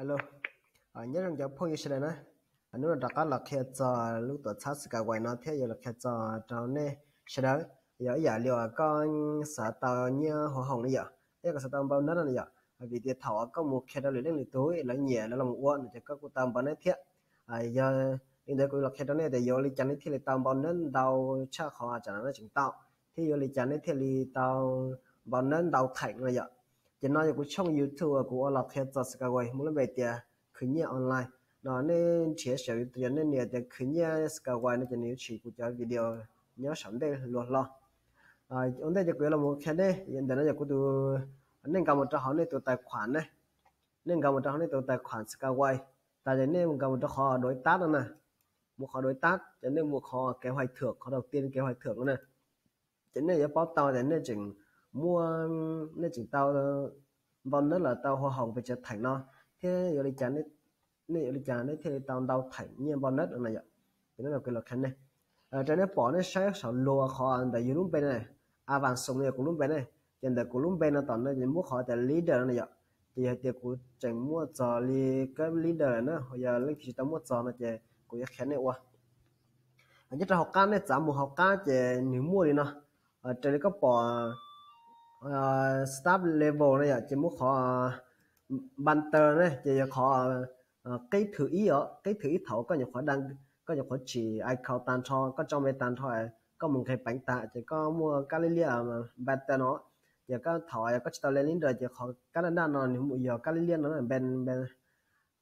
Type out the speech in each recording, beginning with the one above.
Hello, nyob zoo cov phooj ywg sawv daws na. Hnub no rov qab los qhia txog lub tuam txhab Skyway no thiab yuav los qhia txog rau nej sawv daws. Yog ib yam li uas koj xav tau nyiaj hoa hồng no yom, thiab koj xav tau npau nab no yom, vim tias thaum uas koj mus qhia rau lwm leej lwm tus lawv nyiam lawv los ua no ces koj kuj tau npau nab thiab. Yog li ntawd kuv los qhia rau nej tias yuav ua li cas nej thiaj li tau npau nab ntau tshaj qhov tsam no nej tseem tau, thiab yuav ua li cas nej thiaj li tau npau nab ntau theem no yom. Ces no yog kuv tshooj YouTube kuv ua los qhia txog Skyway muaj lub npe tias khwv nyiaj online no. Nej nrhiav saum YouTube yog nej nias tias khwv nyiaj Skyway no ces nws yuav tshwm kuv cov video nyob saum ntej luag hlo. Ua ntej ces kuv yuav los mus qhia nej, ntawm no yog kuv tus, nej nkag mus rau hauv nej tus tài khoản ne, nej nkag mus rau hauv nej tus tài khoản Skyway, tas ces nej nkag mus rau qhov đối tác no na, mus qhov đối tác ces nej mus qhov kế hoạch thưởng, qhov đầu tiên kế hoạch thưởng no na. Ces nej yuav paub tau tias nej tseem muaj, nej tseem tau npau nab los tau hoa hồng pes tsawg theem no, thiab yuav li cas, nej yuav li cas nej thiaj li tau ntau theem nyiaj npau nab no yom. Ces no kuv los qhia nej. Raws nej pom nej saib saum luag qhov ntawm yus lub npe no, Avanxum no yog kuv lub npe ne. Ces ntawm kuv lub npe no tom no ces muab qhov tias leader no yom. Ces yog tias kuv tseem muaj txog li cấp leader lawm na, yog leej twg tsis tau muaj txog no ces kuv yuav qhia nej ua. Nyob rau hauv qab, nej txav mus hauv qab ces nws muaj li no. Raws li koj pom staff level no yom, ces muab qhov banner ne, ces yog qhov qib thwv ib os, qib thwv ib thaum koj nyuam qhuav, koj nyuam qhuav tsim icon tag nrho, koj tso npe tag nrho, koj mus nqeg peev tag ces koj muaj kab liab liab banner no. Ces koj thaum koj tsis tau le leader ces qhov kab daj daj no nws yog kab liab liab no,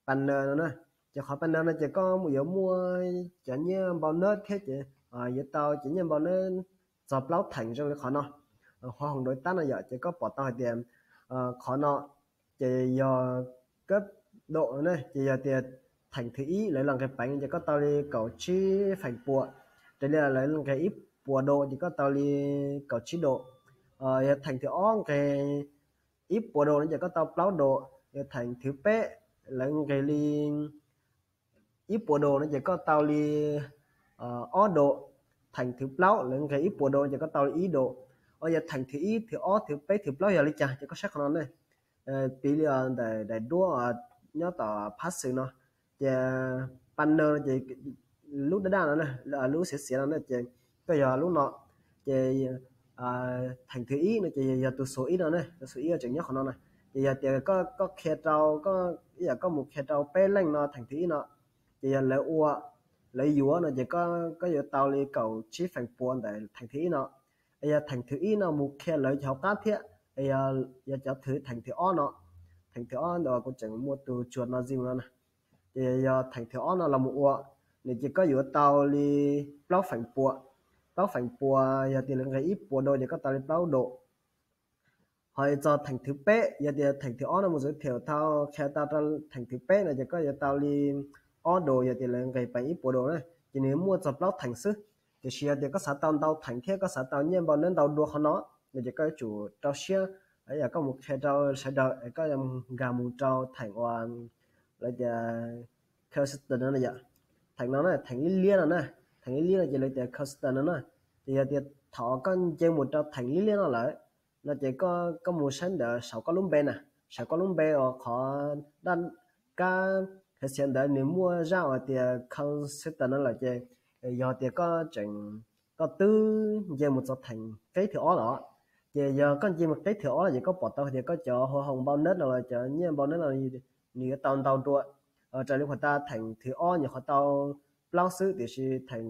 banner no na. Ces qhov banner no ces koj mus yuav muaj cov nyiaj npau nab thiab ces yuav tau cov nyiaj npau nab txog plaub theem zoo li qhov no, hoa hồng đối tác no yom. Ces koj pom tau hais tias qhov no ces yog cấp độ no ne, ces yog tias theem thwv ib lawv los nqeg peev ces koj tau li kaum tsib feem pua. Raws li lawv nqeg ib puas độ ces koj tau li kaum tsib độ. Yog theem thwv ob nqeg ib puas độ no ces koj tau plaub độ. Yog theem thwv peb lawv nqeg li ib puas độ no ces koj tau li ob độ. Theem thwv plaub lawv nqeg ib puas độ ces koj tau li ib độ. Yog theem thwv ib, thwv ob, thwv peb, thwv plaub yog li cas ces koj saib qhov no ne. Piv li ntawm daim duab nyob tom phab xwm no, ces banner no ces lub daj daj no, lub xiav xiav no na, ces koj yog lub no. Ces theem thwv ib no ces yog tus xu ib no ne, tus xu ib tseem nyob qhov no na. Ces yog tias koj qhia rau, ib yam koj mus qhia rau peb leej no theem thwv ib no, ces yog lawv ua, lawv yuav no ces koj yuav tau li kaum tsib feem pua ntawm theem thwv ib no. Yog theem thwv ib no mus qhia lawv cov hauv qab thiab, yog cov thwv theem thwv ob no, theem thwv ob ntawd kuv tseem muaj tus tsuas no zim no na. Ces yog theem thwv ob no los mus ua, nws ces koj yuav tau li plaub feem pua. Plaub feem pua, yog tias lawv nqeg ib puas độ ces koj tau li plaub độ. Ho txog theem thwv peb, yog tias theem thwv ob no mus xwv thiam thau qhia tau rau theem thwv peb no ces koj yuav tau li ob độ, yog tias lawv nqeg peev ib puas độ na. Ces nws muaj txog plaub theem xwb. Tiam sis yog tias koj xav tau ntau theem thiab koj xav tau nyiaj npau nab ntau dua qhov no, no ces koj yuav tsum rau siab, yog koj mus qhia rau sawv daws, koj nkag mus rau theem uas lawv tias custom no yom. Theem no na, theem liab liab no na, theem liab liab no ces lawv tias custom no na. Ces yog tias thaum koj nce mus rau theem liab liab no lawm, no ces koj mus saib ntawm saum koj lub npe na, saum koj lub npe uas qhov daj, kab xiav xiav ntawd nws muaj zaj uas tias custom no lawm ces yog tias koj tseem, koj twb nce mus txog theem qib thwv ob lawm. Ces yog koj nce mus qib thwv ob lawm ces koj pom tau hais tias koj cov hoa hồng npau nab no los cov nyiaj npau nab no nws yuav tau ntau dua. Raws li qhov tas theem thwv ob nyuam qhuav tau plaub xwb, tiam sis theem,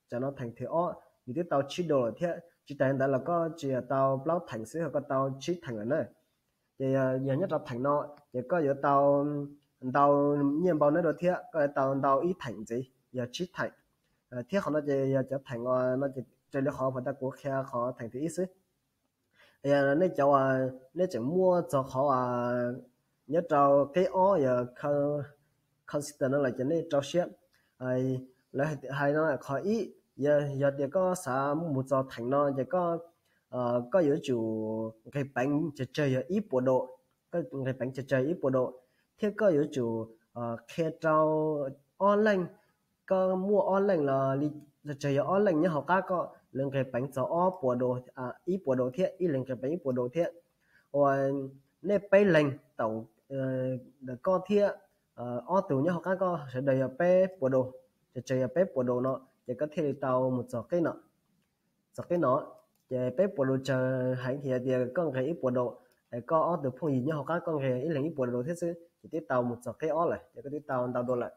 tam no theem thwv ob nws twb tau tsib độ lawm thiab. Tsis tas li ntawd los koj tsis yog tau plaub theem xwb, ho koj tau tsib theem lawm na. Ces yog nyob rau theem no ces koj yuav tau ntau nyiaj npau nab dua thiab, koj yuav tau ntau ib theem ntxiv yog tsib theem. Thiab qhov no ces yog cov theem uas no ces raws li qhov puas tas kuv qhia qhov theem thwv ib xwb. Nej cov, nej tseem muaj txog qhov nyob rau qib ob yog custom no lawm ces nej rau siab. Lawv hais no qhov ib, yog tias koj xav mus txog theem no ces koj, koj yuav tsum nqeg peev tsawg tsawg yog ib puas độ, koj nqeg peev tsawg tsawg ib puas độ, thiab koj yuav tsum qhia rau ob leeg, koj muaj ob leeg los li, tsawg yog ob leeg nyob hauv qab koj, lawv nqeg peev txog ob puas độ, ib puas độ thiab, ib leeg nqeg peev ib puas độ thiab, uas nej peb leeg tau ntawm koj thiab ob tug nyob hauv qab koj sawv daws yog peb puas do, ces tsawg yog peb puas do no ces koj thiaj li tau mus txog qib no. Txog qib no, ces peb puas do tsawg heev, yog tias koj nqis ib puas do, koj ob tug phooj ywg nyob hauv qab koj nqis ib leeg ib puas do thiab xwb ces twb tau mus txog qib ob lawm, ces koj twb tau ntau dua lawm.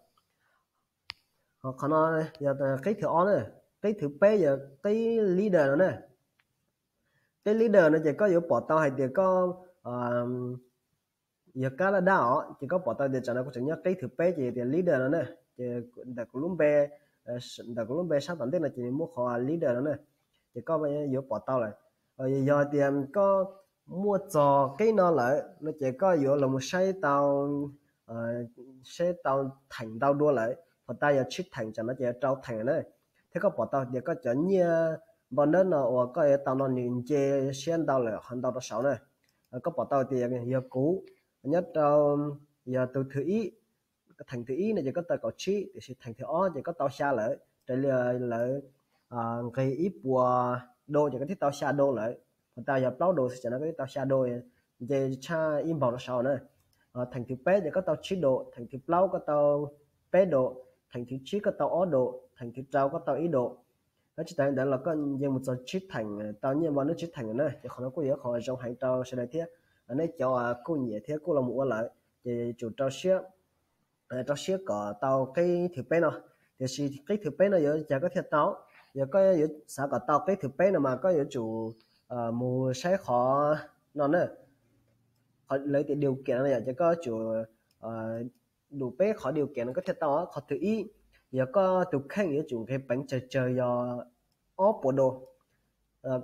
Qhov no yog qib thib ob na. Qib thib peb yog qib leader no na. Qib leader no ces koj yuav pom tau hais tias koj yog kab laj dab os, ces koj pom tau tias tsam no kuv tseem nyob qib thib peb ces yog tias leader no na. Ces ntawm kuv lub npe, ntawm kuv lub npe sab tom ntej no ces muab qhov leader no na, ces koj yuav pom tau lawm. Yog tias koj muaj txog qib no lawm no ces koj yuav los mus saib tau, saib tau theem ntau dua lawm, puas tau yog tsib theem, tsam no ces yog rau theem na. Thiab koj pom tau tias koj cov nyiaj npau nawb no uas koj yuav tau no nws nce siab ntau lawm, qhov ntau rau saud na. Koj pom tau tias yog kuv nyob rau, yog tus thib ib, theem thib ib no ces koj tau kaum tsib, tiam sis theem thib ob ces koj tau xya lawm, raws li lawv nqis ib puas do ces koj thiaj tau xya do lawm. Puas tau yog plaub do xwb, tsam no koj thiaj tau xya do, nce tshaj ib npaug rau saud na. Theem thib peb ces koj tau tsib do, theem thib plaub koj tau peb do, theem thib tsib koj tau ob do, theem thib rau koj tau ib do. Thiab tsis tas li ntawd los koj nce mus txog tsib theem, tau nyiaj npau nawb tsib theem na, ces qhov no kuj yog qhov zoo heev rau sawv daws thiab. Nej cov kuj nyiam thiab kuj los mus ua lawm ces yuav tsum rau siab, rau siab kom tau qib thib peb no. Tiam sis qib thib peb no yuav cas koj thiaj tau? Yog koj yuav xav kom tau qib thib peb no mas koj yuav tsum mus saib qhov no na, lawv tias điều kiện no yom, ces koj yuav tsum đủ peb qhov điều kiện no koj thiaj tau. Qhov thib ib, yog koj tus kheej yuav tsum nqis peev tsawg tsawg yog ob puas do.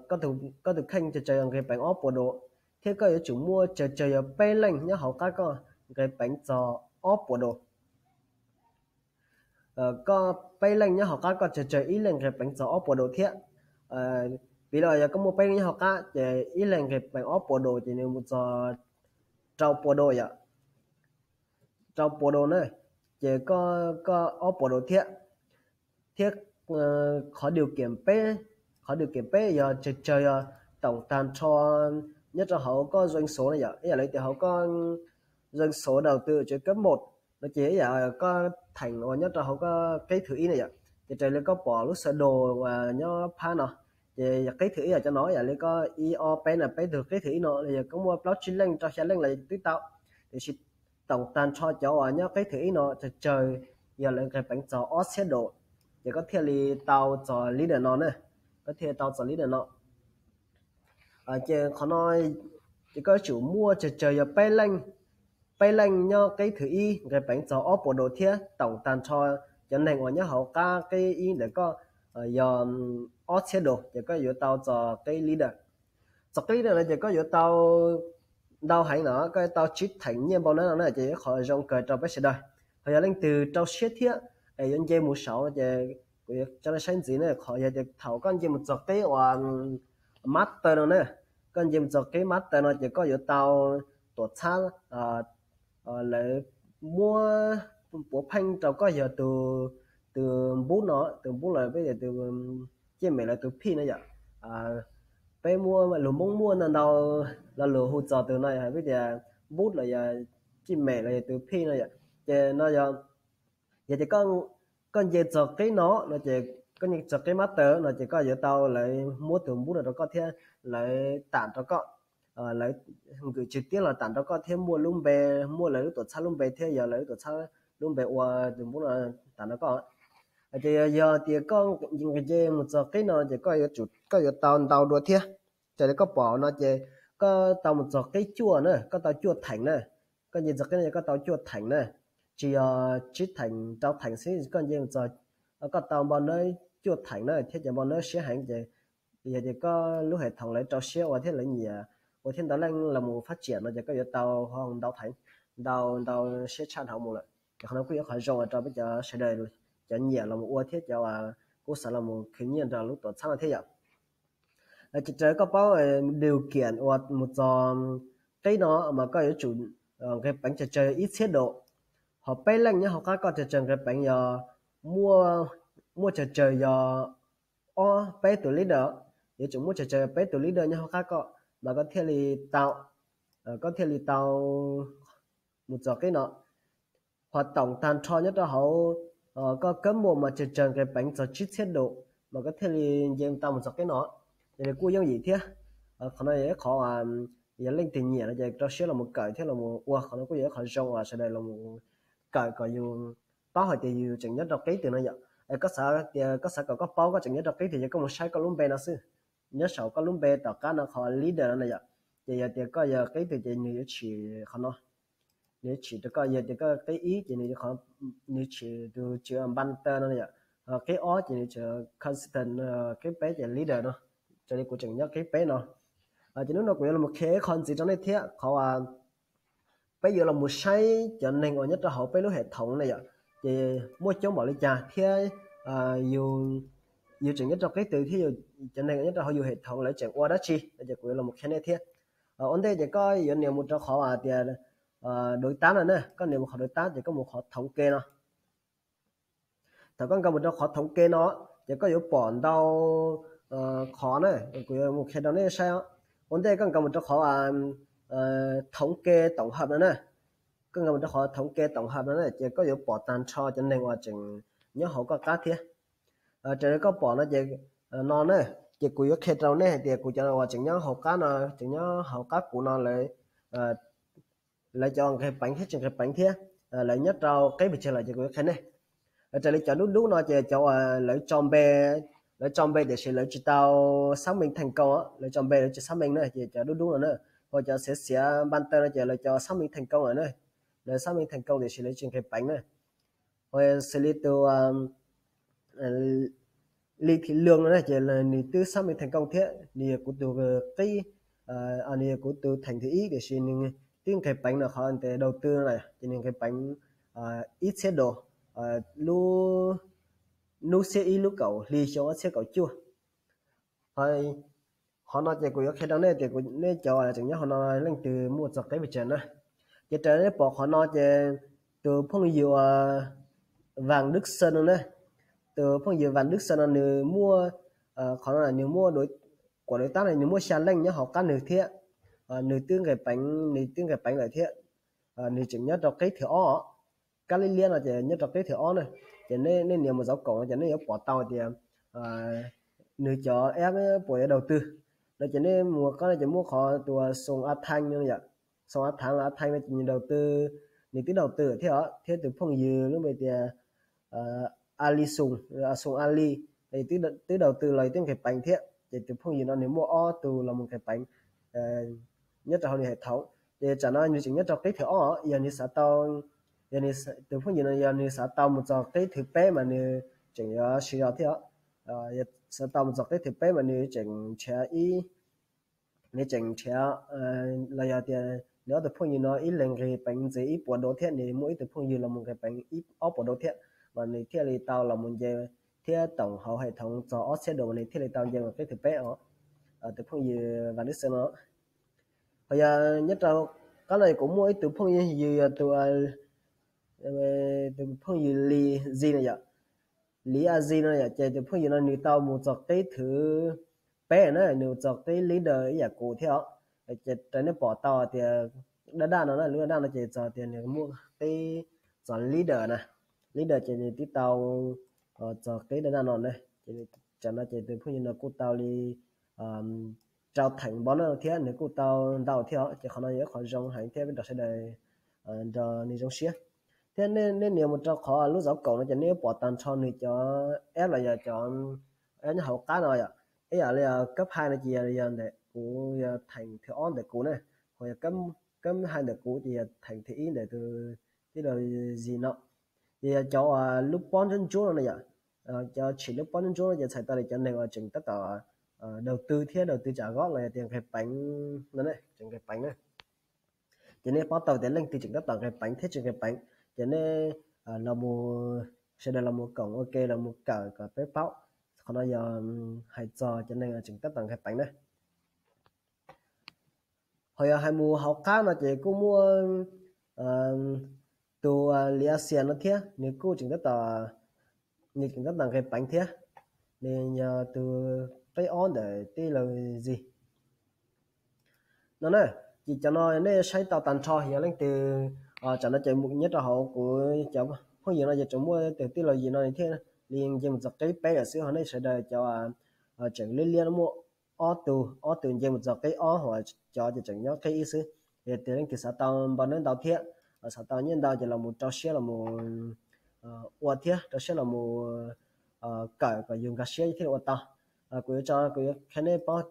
Koj tus kheej tsawg tsawg yog nqis peev ob puas do, thiab koj yuav tsum muaj tsawg tsawg yog peb leej nyob hauv qab koj nqis peev txog ob puas do. Koj peb leej nyob hauv qab koj tsawg tsawg ib leeg nqis peev txog ob puas do thiab. Piv los yog koj muaj peb leej nyob hauv qab ces ib leeg nqis peev ob puas do ces nws mus txog rau puas do yom. Rau puas do na, ces koj ob puas do thiab. Thiab qhov điều kiện peb, qhov điều kiện peb yog tsawg tsawg yog tổng tag nrho nyob rau hauv koj dân số na yom, ib yam li tias hauv koj dân số đầu tư ở trường cấp một no ces ib yam koj theem uas nyob rau hauv koj qib thib ib na yom, ces raws li koj pom lub sơ đồ uas nyob phab no, ces qib thib ib yog cov no, ib yam li koj ib ob peb no, peb tug qib thib ib no los yog koj muaj plaub tsib leej rau xya leej los twb tau. Tiam sis tổng tag nrho cov uas nyob qib thib ib no tsawg tsawg yog lawv nqis peev txog ob txhiab do, ces koj thiaj li tau txog leader no na, koj thiaj li tau txog leader no. Ces qhov no ces koj yuav tsum muaj tsawg tsawg yog peb leej, peb leej nyob qib thib ib nqis peev txog ob puas do thiab tổng tag nrho cov neeg uas nyob hauv qab qib ib ntawm koj yog ob txhiab do, ces koj yuav tau txog qib leader. Txog qib leader no ces koj yuav tau ntau heev no, koj yuav tau tsib theem nyiaj npau nawb no na, ces yog qhov zoo kawg rau peb sawv daws. Ho yog leej twg rau siab thiab es yuav nce mus saud no ces kuv yuav tso nej saib ntxiv na, qhov yog tias thaum koj nce mus txog qib uas master no na, koj nce mus txog qib master no ces koj yuav tau tuam txhab, lawv muab puav pheej rau koj yog tus, tus npub no, tus npub los peb tias tus cij mem los tus phij no yom. Peb muab lus Hmoob muaj ntau ntau lo lus hu txog tus no yog peb tias npub los yog cij mem los yog tus phij no yom. Ces no yog, yog tias koj nce txog qib no no ces koj nce txog qib master no ces koj yuav tau lawv muab tus npub no rau koj thiab lawv tam rau koj, lawv nkws tswv tiab los tam rau koj thiab muaj lub npe, muaj lawv lub tuam txhab lub npe thiab yog lawv lub tuam txhab lub npe ua tus npub no tam rau koj. Ces yog tias koj nce mus txog qib no ces koj yuav tau ntau dua thiab. Raws li koj pom no ces koj tau mus txog qib cuaj na, koj tau cuaj theem na. Koj nce txog qib no ces koj tau cuaj theem na, tsis yog tsib theem rau theem xwb, koj nce mus txog, koj tau npau nawb cuaj theem na, thiab cov npau nawb siab heev ces yog tias koj lub hệ thống lawv rau siab ua thiab lawv nyiam ua thiab ntau leej los mus phát triển no ces koj yuav tau ho ntau theem, ntau ntau siab tshaj dhau mus lawm. Ces qhov no kuj yog qhov zoo rau peb cov sawv daws, cov nyiam los mus ua thiab cov kuj xav los mus khwv nyiaj nrog lub tuam txhab no thiab yom. Ces raws koj paub điều kiện uas mus txog qib no mas koj yuav tsum nqis peev tsawg tsawg ib txhiab do, ho peb leej nyob hauv qab koj tsawg tsawg nqis peev yog muaj tsawg tsawg yog ob peb tus leader, yuav tsum muaj tsawg tsawg peb tus leader nyob hauv qab koj mas koj thiaj li tau, koj thiaj li tau mus txog qib no. Hos toom tag nrho nyob rau hauv koj kab muaj mas tsawg tsawg nqes peev txog tsib txhiab dum mas koj thiaj li nce tau mus txog qib no. Ces nws kuj yooj yim thiab. Qhov no yog ib qhov yog leej twg nyiam no ces rau siab los mus kawm thiab los ua, qhov no kuj yog ib qhov zoo uas sawv daws los kawm kom yus paub hais tias yus tseem nyob rau qib twg no yom. Koj xav tias koj xav kom koj paub koj tseem nyob rau qib twg ces koj mus saib koj lub npe no xwb. Nyob saum koj lub npe tom qab no qhov leader no na yom. Ces yog tias koj yog qib twg ces nws yuav tshwm qhov no, nws yuav tshwm rau koj. Yog tias koj qib ib ces nws tshwm tus tswv npaj taw no yom. Qib ob ces nws tshwm consistent, qib peb ces leader no. Raws li kuv tseem nyob qib peb no. Ces hnub no kuv yuav los qhia ib qho ntxiv rau nej thiab, qhov peb yuav los mus saib cov neeg uas nyob rau hauv peb lub hem thoov na yom, ces muaj coob npaum li cas thiab yus tseem nyob rau qib twg thiab cov neeg nyob rau hauv yus hem thoov lawv tseem ua dab tsi no ces kuv yuav los qhia nej thiab. Ua ntej ces koj yuav nias mus rau qhov tias đối tác no na, koj nias mus qhov đối tác ces koj mus qhov thống kê no. Thaum koj nkag mus rau qhov thống kê no ces koj yuav pom ntau qhov na, kuv yuav mus qhia rau nej saib os. Ua ntej koj nkag mus rau qhov thống kê tổng hợp no na, koj nkag mus rau qhov thống kê tổng hợp no na ces koj yuav pom tag nrho cov neeg uas tseem nyob hauv koj qab thiab. Raws li koj pom no ces no na, ces kuv yuav qhia rau nej hais tias kuv cov uas tseem nyob hauv qab no, tseem nyob hauv qab kuv no lawv lawv cov nqes peev thiab tsis nqes peev thiab lawv nyob rau qib pes tsawg lawm ces kuv yuav qhia nej. Raws li cov dub dub no ces cov uas lawv tso npe, lawv tso npe tiam sis lawv tsis tau xác minh thành công, lawv tso npe lawv tsis xác minh na ces cov dub dub no na. Ho cov xiav xiav npaj taw no ces lawv cov xác minh thành công lawm na, lawv xác minh thành công tiam sis lawv tsis nqes peev na. Ho xws li tus Li Thim Lwm no ces nws twb xác minh thành công thiab, nws yog kuv tus qib, nws yog kuv tus theem thib ib tiam sis nws twb nqes peev no qhov tias đầu tư no ces nws nqes peev ib txhiab dos lub hnub xiab ib lub kaum hli xyoo ob txhiab kaum cuaj. Qhov no ces kuv yuav qhia rau nej tias nej cov tseem nyob hauv no leej twg muaj txog qib pes tsawg na. Ces raws nej pom qhov no ces tus phooj ywg Vàng Đức Sơn no na, tus phooj ywg Vàng Đức Sơn no nws muaj, qhov no nws muaj, kuam đối tác no nws muaj xya leej nyob hauv qab nws thiab. Nws twb nqes peev, nws twb nqes peev lawm thiab. Nws tseem nyob rau qib thib ob, kab liab liab no ces nyob rau qib thib ob na. Ces nej nias mus dấu cộng no ces nej yuav pom tau tias nws cov app puas yuav đầu tư no ces nej mus qab no ces muaj qhov tus Sùng A Thanh no yom. Sùng A Thanh los A Thanh no ces nws đầu tư, nws twb đầu tư thiab os, thiab tus phooj ywg lub npe tias Ali Sùng, Sùng Ali, twb đầu tư los twb nqes peev thiab. Ces tus phooj ywg no nws muaj ob tug los mus nqes peev nyob rau hauv nws hệ thống. Ces tsam no nws tseem nyob rau qib thib ob, yog nws xav tau, yog tus phooj ywg no yog nws xav tau mus txog qib thib peb mas nws tseem yuav siv zog thiab. Xav tau mus txog qib thib peb mas nws tseem nrhiav ib, nws tseem nrhiav, los yog tias nws ob tug phooj ywg no ib leeg nqis peev ntxiv ib puas dos thiab nws muaj ib tug phooj ywg los mus nqis peev ib ob puas dos thiab, mas nws thiaj li tau los mus nce thiab tổng hauv hệ thống txog ob txhiab dos mas nws thiaj li tau nce mus qib thib peb os. Tus phooj ywg Vàng Đức Sơn no. Ho yog nyob rau qab no kuv muaj ib tug phooj ywg yog tus, tus phooj ywg Li Zi no yom. Li A Zi no yom, ces tus phooj ywg no nws tau mus txog qib thib peb na, nws txog qib leader ib yam kuv thiab os. Ces raws nej pom tau tias daj daj no na, lub daj daj no ces txog tias nws muaj qib txog leader na. Leader ces nws twb tau txog qib daj daj no na. Ces tsam no ces tus phooj ywg no kuj tau li rau theem npov no thiab nws kuj tau ntau thiab os. Ces qhov no yog ib qhov zoo heev thiab peb nrog sawv daws, nrog nws zoo siab. Thiab nej nias mus rau qhov lub dấu cộng no ces nej yuav pom tag nrho nws cov app los yog cov app nyob hauv qab no yom. Ib yam li cấp hai no ces yog ntawm kuv, yog theem thib ob ntawm kuv na. Ho yog cấp hai ntawm kuv ces yog theem thib ib ntawm tus tij laug Zi no. Ces yog cov lub pob ntsuab ntsuab no na yom. Cov tshim lub pob ntsuab ntsuab no ces txhais tau li cov neeg uas tseem tab tom đầu tư thiab đầu tư trả góp los yog tias nqis peev no, tseem nqis peev na. Ces nej paub tau tias leej twg tseem tab tom nqis peev thiab tsis nqis peev. Ces nej los mus, sawv daws los mus koom ua ke los mus kawm kom peb paub. Qhov no yog hais txog cov neeg tseem tab tom nqis peev na. Ho yog hais mus hauv qab no ces kuj muaj tus Li Asia no thiab, nws kuj tseem tab tom, nws tseem tab tom nqis peev thiab. Nws yog tus qib ob ntawm tij laug Zi no na. Ces cov no nej saib tau tag nrho, yog leej twg Tsam no ces nyob rau hauv kuv cov phooj ywg no ces tseem muaj tus tij laug Yim no nws thiaj li nce mus txog qib peb lawm xwb, ho nej sawv daws cov tseem liab liab no muaj ob tug, ob tug nce mus txog qib ob, ho cov ces tseem nyob qib ib xwb. Yog tias leej twg xav tau npau nab ntau thiab xav tau nyiaj ntau ces los mus rau siab los mus ua thiab rau siab los mus kawm kom yus nkag siab thiaj li ua tau. Kuv yuav tso, kuv yuav qhia nej paub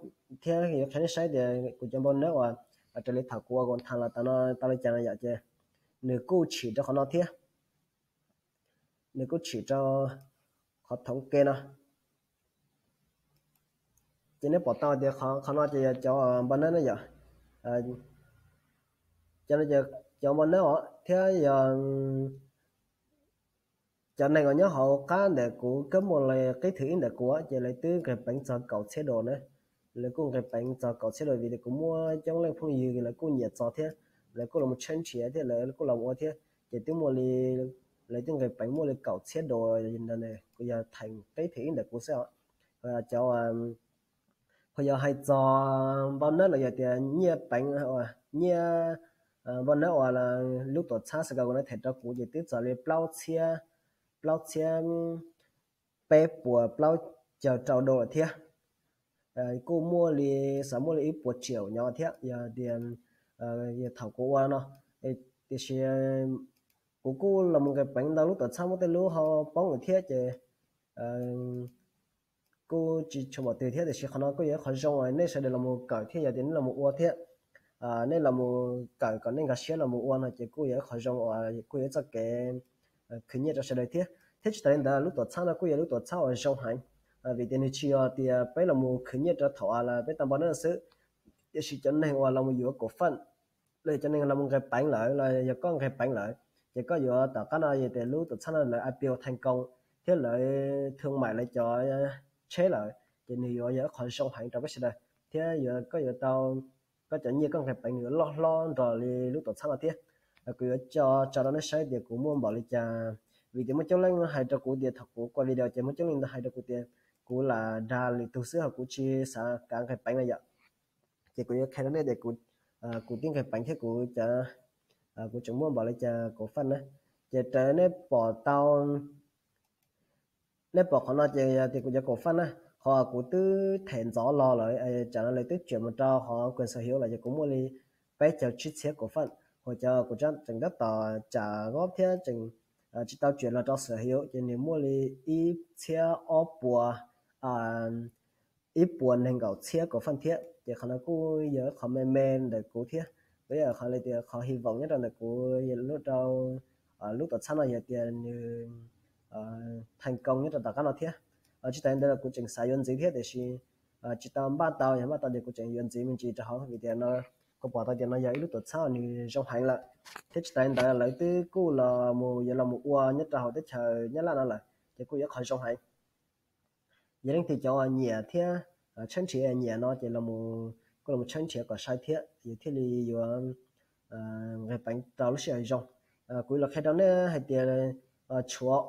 thiab yuav qhia nej saib tias kuv cov npau nab uas raws li thaum kuv ua kuv tham los tau no tau li cas no yom, ces nws kuj tshwm rau qhov no thiab, nws kuj tshwm rau qhov thoov ke no. Ces nej pom tau tias qhov no ces yog cov npau nab no yom, cov no ces cov npau nab os, thiab yog cov neeg uas nyob hauv qab ntawm kuv kab moos li qib thib ib ntawm kuv ces lawv twb nqis peev txog kaum txhiab dos na. Lawv kuj nqis peev txog kaum txhiab dos vim tias kuv muaj coob leej phooj ywg lawv kuj nyiam txog thiab lawv kuj los mus tshawb nrhiav thiab lawv kuj los ua thiab ces twb muaj li, lawv twb nqis peev muaj li kaum txhiab dos ntawd, kuv yog theem qib thib ib ntawm kuv xwb os. Cov, ho yog hais txog npau nab los yog tias nyiaj peev, nyiaj npau nab uas lub tuam txhab xkaus na them rau kuv ces twb txog li plaub txhiab, plaub txhiab peb puas plaub caug rau dos lawm thiab. Kuj muaj li, xav muaj li ib puas triệu nyob thiab yog tias yog thaum kuv ua no, tiam sis kuv kuj los mus nqis peev ntau lub tuam txhab muab tej lub ho poob lawm thiab ces kuj tsis tshua pom twg thiab, tiam sis qhov no kuj yog ib qhov zoo uas nej sawv daws los mus kawm thiab yog tias nej los mus ua thiab, nej los mus kawm kom nej nkag siab los mus ua no ces kuj yog ib qhov zoo uas kuj yog ib txoj kev khwv nyiaj rau sawv daws thiab. Thiab tsis tas li ntawd lub tuam txhab no kuj yog lub tuam txhab uas zoo heev, vim tias nws tsis yog tias peb los mus khwv nyiaj rau thaum uas peb tau npau nab xwb, tiam sis cov neeg uas los mus yuav kaum faj los yog cov neeg los mus nqis peev lawm los yog koj nqis peev lawm ces koj yuav tom qab no yog tias lub tuam txhab no lawv IPO thành công thiab lawv thương mại lawv cov tsheb lawm ces nws yuav yog ib qhov zoo heev rau peb sawv daws thiab yuav, koj yuav tau, koj cov nyiaj koj nqis peev nws yuav loj hlob nrog li lub tuam txhab no thiab. Kuv yuav tso, tso rau nej saib tias kuv muaj npaum li cas, vim tias muaj coob leej hais rau kuv tias thaum kuv ua video ces muaj coob leej ntau hais rau kuv tias kuv lam dag lwm tus xwb ho kuv tsis xav kav nqis peev no yom. Ces kuv yuav qhia rau nej tias kuv, kuv twb nqis peev thiab kuv cov, kuv tseem muaj npaum li cas kaum faj na. Ces raws nej pom tau, nej pom qhov no ces yog tias kuv cov kaum faj na, qhov kuv twb them ntxov los lawm, tsam no lawv twb tseem mus rau qhov quyền sở hữu lawm ces kuv muaj li peb caug tsib txhiab kaum faj, ho cov kuv tseem tab tom trả góp thiab tseem tsis tau chuyển los rau sở hữu ces nws muaj li ib txhiab ob puas, ib puas nees nkaum txhiab kaum faj thiab. Ces qhov no kuj yog qhov me me ntawm kuv thiab, kuj yog qhov li tias qhov hy vọng nyob rau ntawm kuv lub rau lub tuam txhab no yog tias nws thành công nyob rau tom qab no thiab. Tsis tas li ntawd los kuv tseem xav yuav ntxiv thiab tiam sis tsis tau npaj tau, yog npaj tau ces kuv tseem yuav ntxiv me ntsis rau hauv vim tias no kuv pom tau tias no yog ib lub tuam txhab uas nws zoo heev lawm, thiab tsis tas li ntawd lawv twb kuj los mus yuav los mus ua nyob rau hauv teb chaws Nyab Laj no lawm ces kuj yog ib qhov zoo heev. Yog leej twg cov uas nyiam thiab tshawb nrhiav nyiam no ces los, kuj los mus tshawb nrhiav kom sai thiab yus thiaj li yuav nqis peev rau lub sij hawm zoo. Kuv los qhia rau nej hais tias tshuav,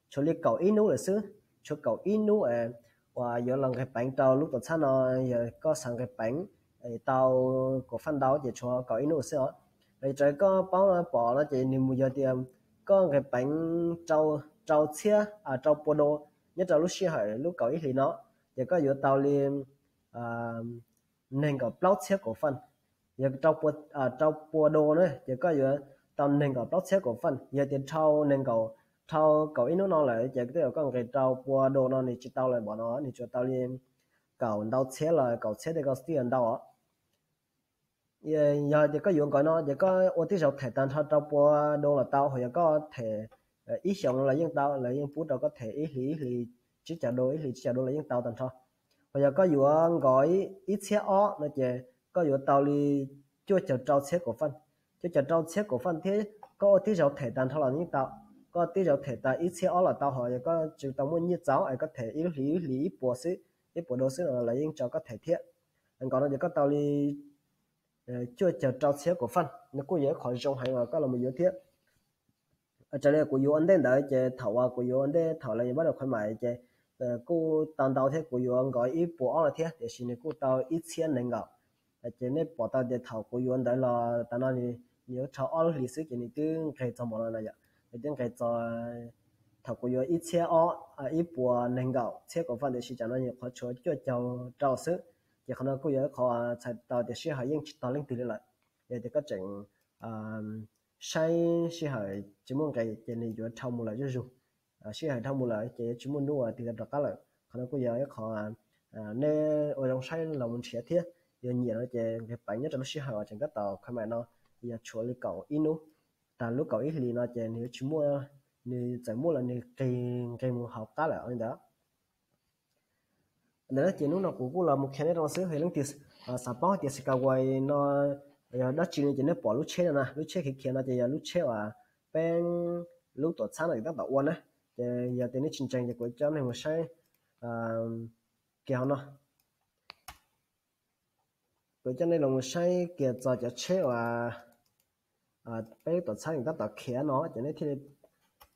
tshuav li kaum ib hnub lawm xwb, tshuav kaum ib hnub uas yuav los nqis peev rau lub tuam txhab no. Yog koj xav nqis peev tau kaum faj ntau ces tshuav kaum ib hnub xwb os. Raws koj paub pom no ces nws mus yog tias koj nqis peev rau txhiab, rau pua dos nyob rau lub sij hawm lub kaum ib hlis no, ces koj yuav tau li nees nkaum plaub txhiab kaum faj. Yog rau pua dos na ces koj yuav tau nees nkaum plaub txhiab kaum faj. Yog tias dhau nees nkaum, dhau kaum ib hnub no lawm ces twb yog koj nqis rau pua dos no nws tsis tau lawm, npaum no nws tsuas tau li kaum ntau txhiab los kaum txhiab tej koj twb yuav ntau os. Yog tias koj yuav nkaus no ces koj ua tib zaug them tag nrho rau pua dos los tau, ho yog koj them ib xyoos los yeej tau, lawv yeej pub rau koj them ib hlis ib hlis tsib caug dos, ib hlis tsib caug dos los yeej tau tag nrho. Ho yog koj yuav nkaus ib txhiab ob no ces koj yuav tau li cuaj caug rau txhiab kaum faj. Cuaj caug rau txhiab kaum faj thiab koj ua tib zaug them tag nrho los yeej tau. Koj tib zaug them tag ib txhiab ob los tau, ho yog koj tsis tau muaj nyiaj txaus es koj them ib lub hlis ib hlis ib puas xwb, ib puas dos xwb no lawv yeej tso koj them thiab. Nkaus no ces koj tau li cuaj caug rau txhiab kaum faj, nws kuj yog ib qhov zoo heev uas koj los mus yuav thiab. Raws li kuv yuav ua ntej ntawd ces thaum uas kuv yuav ua ntej thaum lawv yuav bắt đầu khuyến mại ces kuj tau ntau thiab, kuv yuav nkaus ib puas ob no thiab tiam sis nws kuj tau ib txhiab nees nkaum. Ces nej pom tau tias thaum kuv yuav ntawd los tas no nws nws yuav rhau ob lub hlis xwb ces nws twb nqes txog npaum no no yom. Nws twb nqes txog, thaum kuv yuav ib txhiab ob, ib puas nees nkaum txhiab kaum faj, tiam sis tsam no nyuam qhuav tshuav cuaj caug rau xwb. Ces qhov no kuj yog ib qho txhais tau tias sij hawm yeej tsis tog leej twg li lawm. Yog tias koj tseem saib sij hawm tsis muaj nqis ces nws yuav rhau mus lawm zuj zus. Sij hawm dhau mus lawm ces yuav tsis muaj hnub uas tig tau rov qab lawm. Qhov no kuj yog ib qho nej ua zoo saib los mus nrhiav thiab. Yog nyiam no ces nqis peev nyob rau lub sij hawm uas tseem tab tom kho maim no, yog tshuav li kaum ib hnub. Tag lub kaum ib hlis no ces nws yuav tsis muaj, nws txawm muaj los nws qis nqis mus hauv qab lawm li ntawd. Ntawd ces hnub no kuv kuj los mus qhia nej rau xwb, yog leej twg xav paub tias Skyway no yog dab tsi no ces nej pom lub tsheb no na, lub tsheb khiav khiav no ces yog lub tsheb uas peb lub tuam txhab no tab tom ua na. Ces yog tias nej tsis ntseeg ces kuv coj nej mus saib kiag hauv no. Kuv coj nej los mus saib kiag txog cov tsheb uas peb lub tuam txhab tab tom khiav no ces nej thiaj li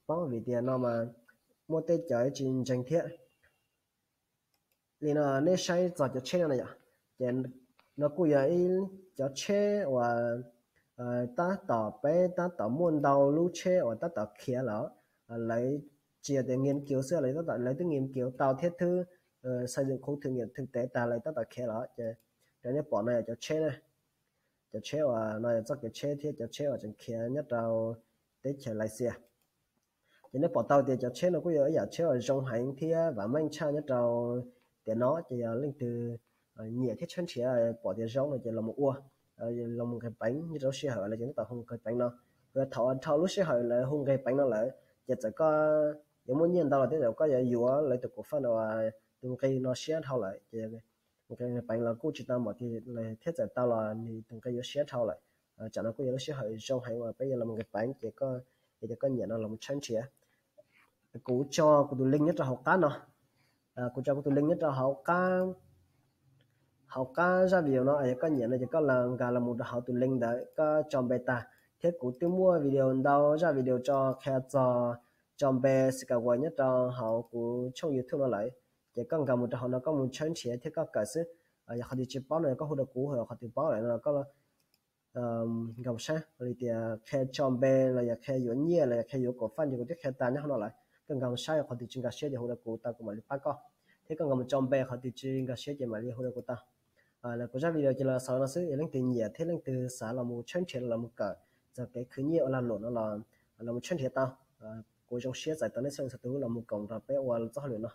paub, vim tias no mas muaj tej cov tsis ntseeg thiab. Li no nej saib txog cov tsheb no na yom, ces no kuj yog ib cov tsheb uas tab tom, peb tab tom muaj ntau lub tsheb uas tab tom khiav lawm. Lawv tsis yog tias ngiam kiv xwb, lawv twb ngiam kiv tau thiab twb xav dim khu thwm nyiam thwm tev tag lawv tab tom khiav lawm. Ces cov nej pom no yog cov tsheb, cov tsheb uas no yog txoj kev tsheb thiab cov tsheb uas tseem khiav nyob rau teb chaws Lav Xias. Ces nej pom tau tias cov tsheb no kuj yog ib yam tsheb uas zoo heev thiab vam meej tshaj nyob rau tiam no, ces yog leej twg nyiam thiab tshawb nrhiav pom tias zoo no ces los mus ua, los mus nqis peev nyob rau lub sij hawm lawv ces tab tom hu nqis peev no. Thaum uas dhau lub sij hawm lawv hu nqis peev no lawm ces txawm koj yuav muaj nyiaj ntau los tej zaum koj yuav yuav lawv tus cofund uas tus nqi no siab dhau lawm ces nqis peev los kuj tsis tau npaum li thiab txawm tau los nws tus nqi yuav siab dhau lawm. Tsam no kuj yog lub sij hawm zoo heev uas peb yuav los mus nqis peev ces koj, yog tias koj nyiam no los mus tshawb nrhiav. Kuv tso kuv tus link nyob rau hauv qab no. Kuv tso kuv tus link nyob rau hauv qab, hauv qab zaj video no. Yog koj nyiam no ces koj nkag los mus rau hauv tus link ntawd koj tso npe tag. Thiab kuv twb muaj video ntau zaj video tso qhia txog tso npe Skyway nyob rau hauv kuv tshooj YouTube no lawm. Ces koj nkag mus rau hauv no koj mus tshawb nrhiav thiab koj kawm xwb. Yog qhov twg tsis paub no koj hu rau kuv, qhov twg paub lawm no koj nkag mus saib. Li tias qhia tso npe los yog qhia yuav nyiaj los yog qhia yuav cofund ces kuv twb qhia tas nyob hauv no lawm. Koj nkag mus saib, qhov twg tsis nkag siab ces hu rau kuv tau kuv mam li pab koj. Thiab koj nkag mus tso npe, qhov twg tsis nkag siab ces mam li hu rau kuv tau. Kuv zaj video ces los xaus no xwb, yog leej twg nyiam thiab leej twg xav los mus tshawb nrhiav los mus kawm txog kev khwv nyiaj ua lag luam no los los mus tshawb nrhiav tau. Kuv zoo siab txais tos nej txhua tus los mus koom nrog peb ua txoj hauj lwm no.